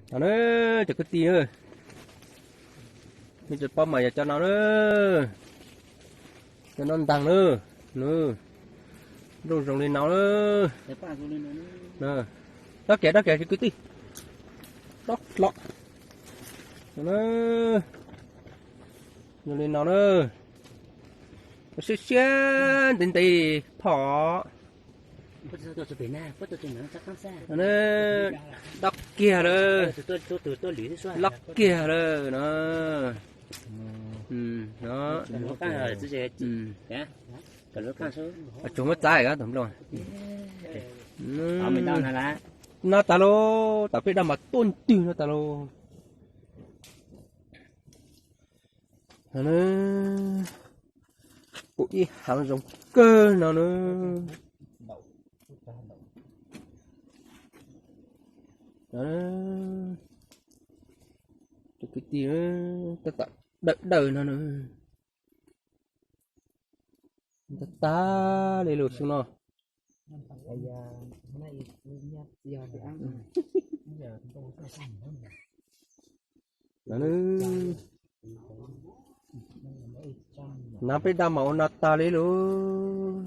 No na, cov kwv tij na, nej tsis paub mas yog cov no na, cov no ntag na, nrooj zoo li no na. Dob kiag, dob kiag cov kwv tij, dob hlo. Zoo li no na, siab siab ntev ntev phom. Dob kiag lawm, dob kiag lawm no. Tsuas muab txav tus nplooj no tas lauj, tam peb dab mas tuaj ntws no tas lauj. Pum ib haav zoo kawg no na. Cov kwv tij, tab tom dawm dawm no na. Tag tag li lus xwb no. Nab peb dab mas ua no tag li lus.